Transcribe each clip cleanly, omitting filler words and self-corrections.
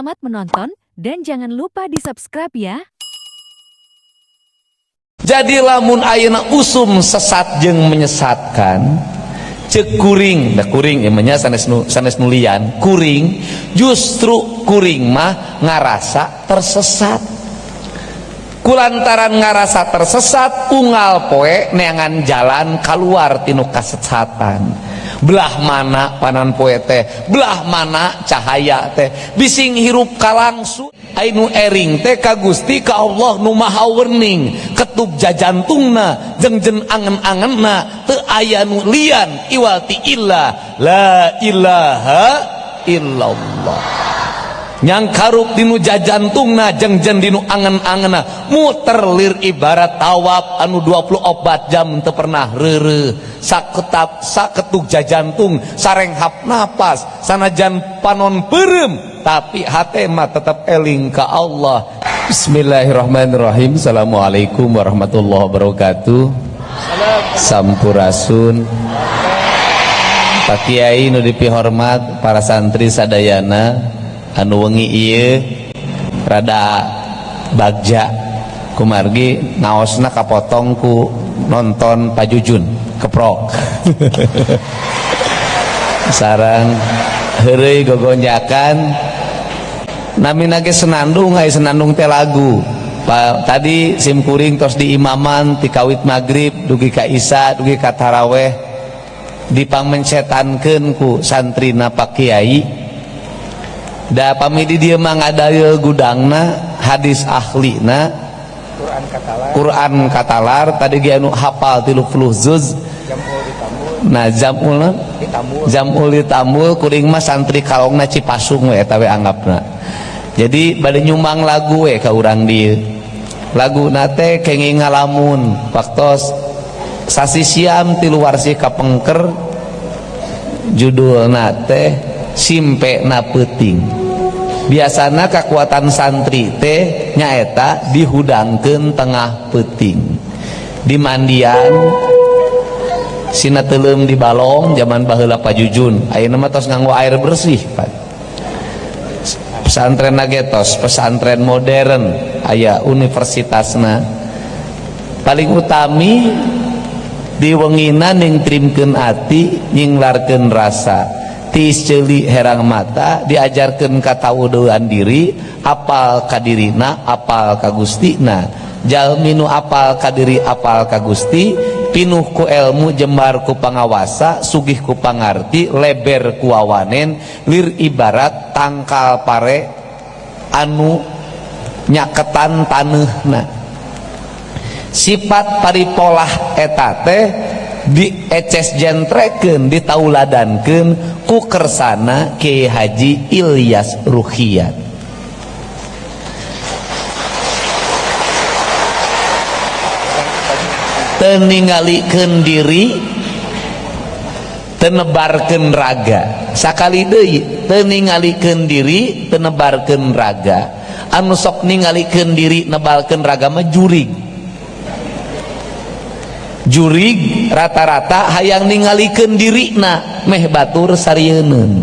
Selamat menonton dan jangan lupa di-subscribe ya. Jadi lamun ayeuna usum sesat jeung menyesatkan, cek kuring, da kuring emangnya sanes nu, sanes nulian, kuring justru kuring mah ngarasa tersesat. Kulantaran ngarasa tersesat, unggal poe neangan jalan keluar tinu kasesatan. Belah mana panan poe teh, belah mana cahaya teh, bising hirup kalangsu. Ainu ering teh ka Gusti ka Allah nu Maha Wening, ketub jajantungna jengjen angen-angenna teu aya nu lian iwal ti illa la ilaha illallah. Nyangkarup dinu jajantungna jengjen dinu angen-angenna muter lir ibarat tawaf anu 24 jam teu pernah reureuh. Saketap saketuk jajantung sarenghap napas sanajan panon peureum tapi hate mah tetap eling ka Allah. Bismillahirrahmanirrahim. Assalamualaikum warahmatullahi wabarakatuh. Sampurasun Pak Kiai nu dipihormat, para santri sadayana anu wengi ieu rada bagja kumargi ngaosna kapotong ku nonton Pak Jujun keprok. Sarang heureuy gogonjakan namina ge senandung, aya senandung teh lagu. Pa, tadi sim kuring tos di imaman ti kawit magrib dugi ka isya dugi ka taraweh dipangmencetankeun ku santrina Pak Kiai. Da pami di dieu mah ngadalil gudangna hadis ahlina, Quran katalar, Quran katalar tadi ge anu hafal 30 juz. Jamul ditambul, Nah, jamul ditambul. Jamul ditambul, kuring mah santri kalongna Cipasung we eta we anggapna. Jadi bade nyumbang lagu we ka urang dieu. Laguna teh kenging ngalamun waktos sasi siam tilu warsih kapengker, judulna teh Simpe na Peuting. Biasana kekuatan santri teh nyaeta dihudangkeun tengah peuting, dimandian sina teuleum di balong zaman baheula Pak Jujun. Ayeuna mah tos nganggo air bersih, Pak. Pesantren tos pesantren modern aya universitasna. Paling utami diwengina ningtrimkeun ati, nyinglarkeun rasa, tiis ceuli herang mata, diajarkeun katawuduan diri, apal kadirina apal ka Gustina. Jalmi nu apal kadiri apal ka Gusti, pinuh ku ilmu, jembar ku pangawasa, sugih ku pangarti, leber ku wawanen, lir ibarat tangkal pare anu nyaketan taneuhna. Sifat paripolah eta teh dieces jentrekeun, ditauladankeun ku kersana Kiai Haji Ilyas Ruhiyat. Teu ningalikeun diri, teu nebarkeun raga. Sakali deui, teu ningalikeun diri, teu nebarkeun raga. Anu sok ningalikeun diri nebarkeun raga mah jurig. Jurig rata-rata hayang ningalikeun dirina meh batur sarieun,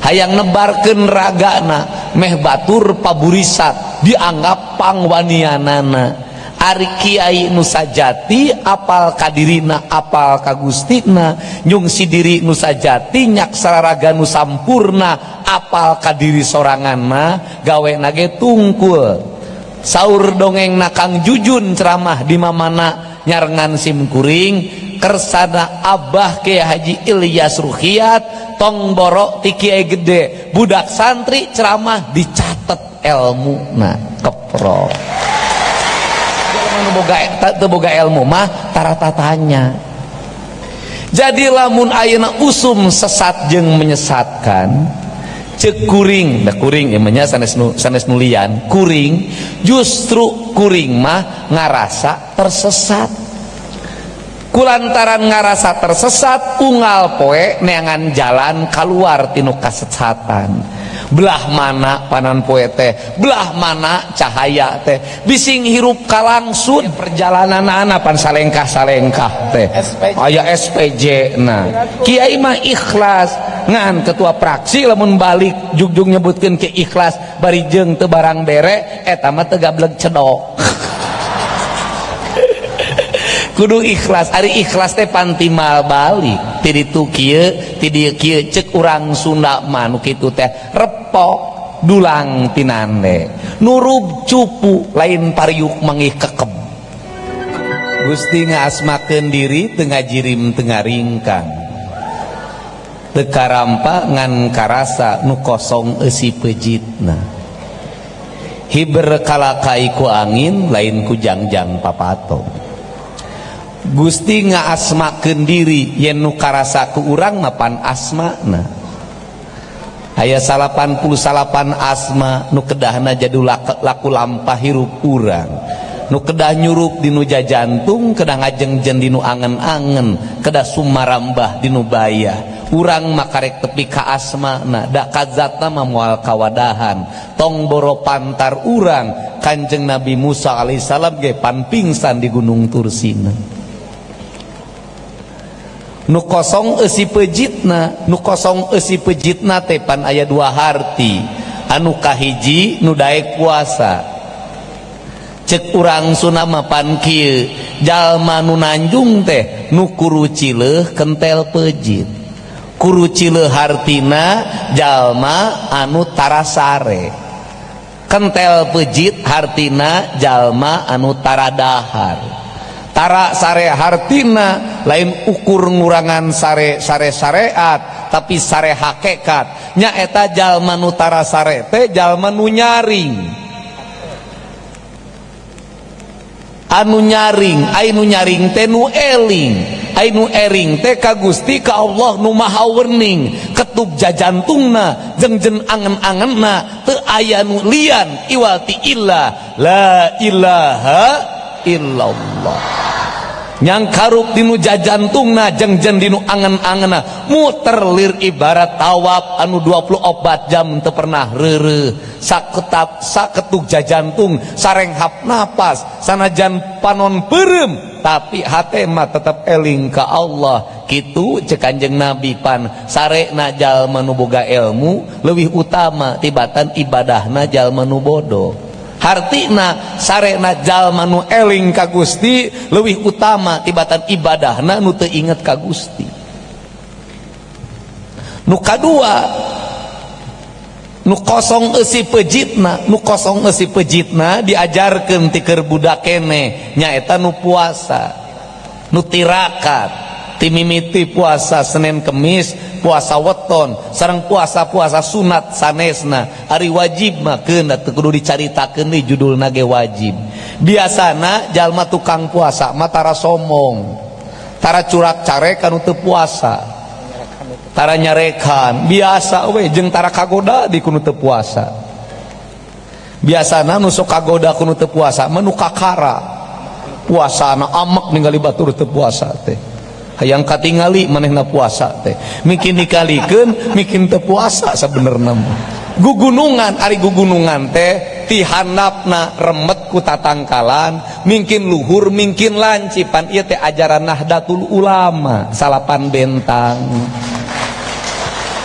hayang nebarkeun ragana meh batur paburisat, dianggap pangwanianana. Ari kiai nu sajati apal kadirina apal ka Gustina, nyungsi diri nu sajati nyaksara raga nu sampurna, apal kadiri soranganna gawe nage tungkul. Saur dongeng na Kang Jujun ceramah di mamana nyarengan sim kuring, kersana Abah Kiai Haji Ilyas Ruhiyat tong borok ti kiai gede, budak santri ceramah dicatet ilmu. Nah, keprok boga teu boga ilmu mah taratatanya. Jadi lamun ayeuna usum sesat jeung menyesatkan, cek kuring, da kuring emangnya sanes nu, sanes nulian, kuring justru kuring mah ngarasa tersesat. Kulantaran ngarasa tersesat, unggal poe neangan jalan keluar tinu kasesatan. Belah mana panan poe teh, belah mana cahaya teh, bising hirup kalangsun perjalanan anak pan salengkah-salengkah teh aya SPJ. Nah, kiai mah ikhlas. Ngan ketua praksi lamun balik jugjug nyebutkeun ke ikhlas bari jeung teu barang bere eta mah teu gableg cedok. Kudu ikhlas, ari ikhlas teh pantimal balik ti ditu kieu ti dieu kieu ceuk urang Sunda mah nu kitu teh repok dulang tinande nurub cupu lain pariuk mangih kekeb. Gusti ngaasmakeun diri teu ngajirim teu ngaringkang teu karampa ngan karasa nu kosong eusi peujitna hiber kalakai ku angin lain ku jangjang papato. Gusti ngaasmakeun diri yen nu karasa ku urang mapan asmana aya 88 asma nu kedahna jadi laku lampah hirup urang nu kedah nyurup dinu jajantung kedah ngajengjen dinu angen-angen kedah sumarambah dinu bayah urang makarek tepi ka asmana da kazatna mah moal kawadahan tong boro pantar urang. Kanjeng Nabi Musa alaihissalam ge pan pingsan di Gunung Tursina. Nu kosong eusi peujitna, nu kosong eusi peujitna teh pan aya dua harti. Anu kahiji nu daek puasa. Cek urang Sunda mah pan kieu, jalma nu nanjung teh nu kurucileuh kentel peujit. Kurucileuh hartina jalma anu tarasare. Kentel peujit hartina jalma anu taradahar. Tara sare hartina lain ukur ngurangan sare sare syariat tapi sare hakikat nyaeta jalma nu tara sare teh jalma nu nyaring anu nyaring ai nu nyaring teh nu eling ai nu ering teh ka Gusti ka Allah nu maha wening ketub jajantungna jengjen angen-angenna teu aya nu lian iwal ti illa la ilaha illallah. Nyang karup dinu jajantungna jengjen dinu angen-angenna muter lir ibarat tawaf anu 24 jam teu pernah reureuh saketap saketuk jajantung sarenghap napas sanajan panon peureum tapi hate mah tetep eling ka Allah. Kitu ceuk Kanjeng Nabi pan sarena jalma nu boga ilmu leuwih utama tibatan ibadahna jalma nu bodoh. Hartina sarena jalma nu eling ka Gusti leuwih utama tibatan ibadahna nu teu inget ka Gusti. Nu kadua nu kosong eusi peujitna, nu kosong eusi peujitna diajarkeun ti keur budak keneh nyaeta nu puasa nu tirakat ti mimiti puasa Senin Kemis, puasa weton sareng puasa-puasa sunat sanesna. Ari wajib mah keun teu kudu dicaritakeun deui judulna ge wajib. Biasana jalma tukang puasa mah tara somong, tara curak carek anu teu puasa, tara nyarekan biasa we jeung tara kagoda di kudu teu puasa. Biasana nu sok kagoda kudu teu puasa mah nu kakara puasana amek ningali batur teu puasa teh. Hayang katingali manehna puasa teh mikin dikalikeun mikin teu puasa sabenerna mah. Gugunungan ari gugunungan teh ti handapna remet ku tatangkalan mingkin luhur mingkin lancipan ieu teh ajaran Nahdlatul Ulama salapan bentang.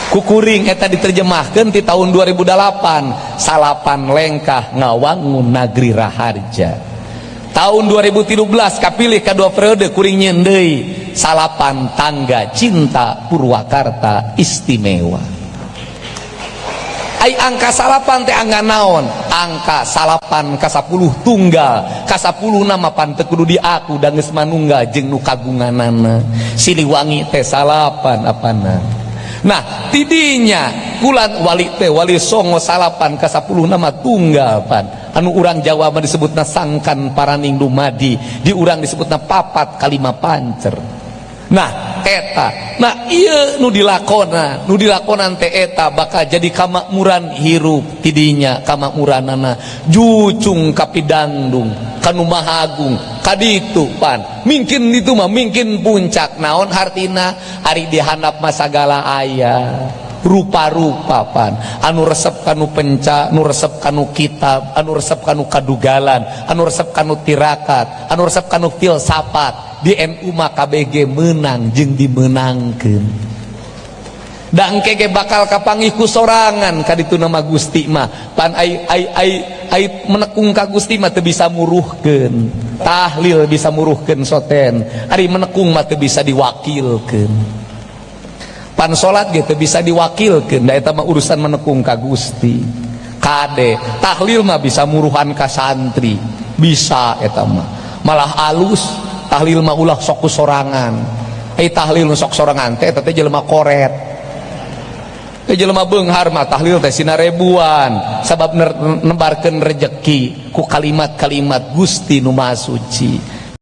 Kukuring eta diterjemahkeun ti tahun 2008 salapan lengkah ngawangun Nagri Raharja. Tahun 2013 kapilih kadua periode kuring nyeun deui salapan tangga cinta Purwakarta istimewa. Ai angka salapan teh angka naon? Angka salapan ka 10 tunggal, ka 10 nama pan teu kudu diaku da geus manunggal jeung nu kagunganana. Siliwangi teh salapan apana. Nah, tidinya kulan wali teh wali songo salapan ka 10 nama tunggal pan. Anu urang Jawa mah disebutna sangkan paraning dumadi, di urang disebutna papat kalima pancer. Nah, eta. Nah, ieu nu dilakona, nu dilakonan teh eta bakal jadi kamakmuran hirup tidinya kamakmuranana jucung kapidangdung kanu maha agung kaditu pan. Mingkin itu mah mingkin puncak naon hartina ari dihandap mah sagala aya. Rupa-rupa pan anu resep kanu penca, anu resep kanu kitab, anu resep kanu kadugalan, anu resep kanu tirakat, anu resep kanu filsafat. Di NU mah KBG menang jeung dimenangkeun. Da engke ge bakal kapanggih ku sorangan kaditu nama Gusti mah. Pan ai ai ai ai menekung ka Gusti mah teu bisa muruhkeun. Tahlil bisa muruhkeun soten. Ari menekung mah teu bisa diwakilkeun. Pan salat ge teu bisa diwakilkeun, da eta mah urusan menekung ka Gusti. Kade tahlil mah bisa muruhan ka santri, bisa eta mah. Malah alus tahlil mah, ulah sok ku sorangan. Ai tahlil nu sok sorangan teh eta teh jelema koret. Teh jelema beunghar mah tahlil teh sina ribuan, sabab nebarkeun rejeki ku kalimat-kalimat Gusti nu Maha Suci.